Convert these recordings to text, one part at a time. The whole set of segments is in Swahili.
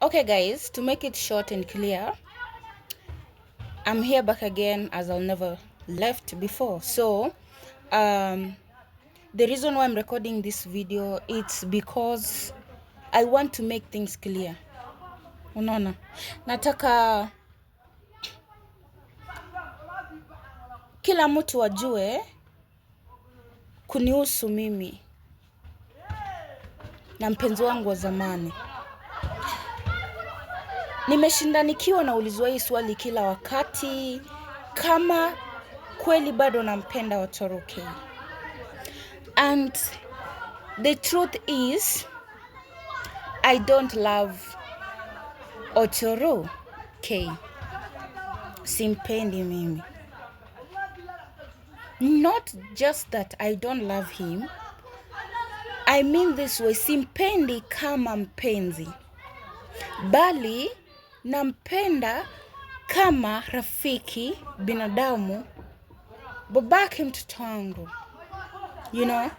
Okay guys, to make it short and clear, I'm here back again as I'll never left before. So the reason why I'm recording this video, it's because I want to make things clear. Unaona, nataka kila mtu ajue kunihusu mimi na mpenzi wangu wa zamani. Nimeshinda nikiwa naulizwa hii swali kila wakati, kama kweli bado nampenda Ochoro K. And the truth is, I don't love Ochoro K. Simpendi mimi. Not just that I don't love him, I mean this way, simpendi kama mpenzi, bali nampenda kama rafiki, binadamu, babake mtoto wangu. You know,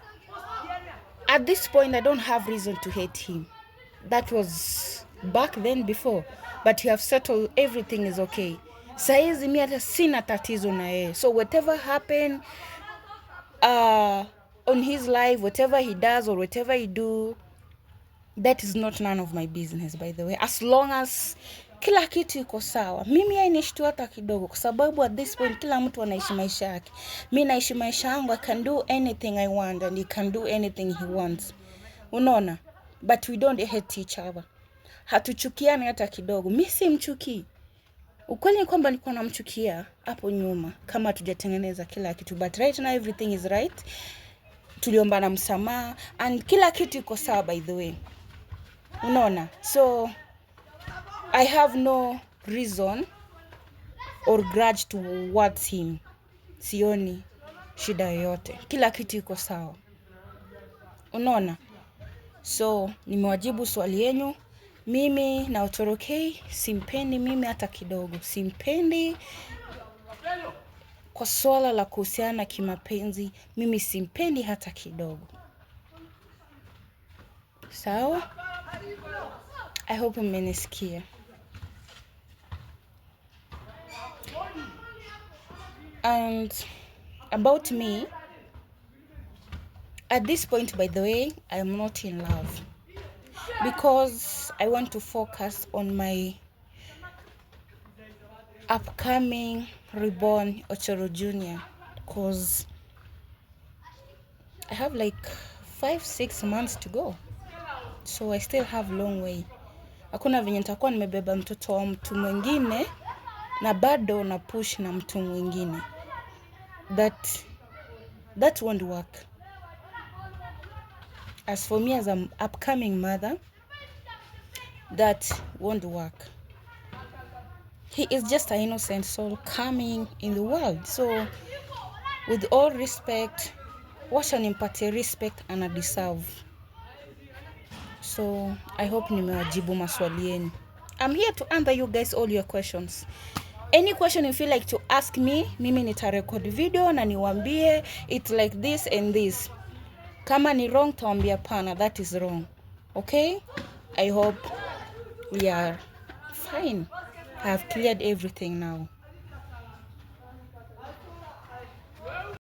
at this point I don't have reason to hate him. That was back then before, but you have settled, everything is okay. Saizi mi hata sina tatizo na yeye. So whatever happen on his life, whatever he does or whatever he do, that is not none of my business, by the way. As long as kila kitu iko sawa, mimi hainishtu hata kidogo, kwa sababu at this point kila mtu anaishi maisha yake. Mi naishi maisha yangu, I can do anything I want and he can do anything he wants. Unaona? But we don't hate each other. Hatuchukiani hata kidogo. Mi simchukii. Ukweli ni kwamba nilikuwa namchukia hapo nyuma kama hatujatengeneza kila kitu, but right now everything is right. Tuliombana msamaha and kila kitu iko sawa, by the way. Unaona? So I have no reason or grudge towards him. Sioni shida yoyote, kila kitu iko sawa. Unaona? So nimewajibu swali yenyu. Mimi na Ochoro K simpendi mimi hata kidogo, simpendi kwa swala la kuhusiana kimapenzi, mimi simpendi hata kidogo. Sawa? I hope mmenisikia. And about me, at this point, by the way, I am not in love because I want to focus on my upcoming reborn Ochoro Jr. because I have like 5-6 months to go, so I still have long way. Hakuna venye nitakuwa nimebeba mtoto wa mtu mwingine na bado na push na mtu mwingine. That won't work. As for me as an upcoming mother, that won't work. He is just an innocent soul coming in the world. So with all respect, wacha nimpatie respect ana deserve. So I hope nimewajibu maswali yenu. I'm here to answer you guys all your questions. Any question you feel like to ask me, mimi nitarecord video na niwaambie it's like this and this. Kama ni wrong, tawambia pana, that is wrong. Okay? I hope we are fine. I have cleared everything now.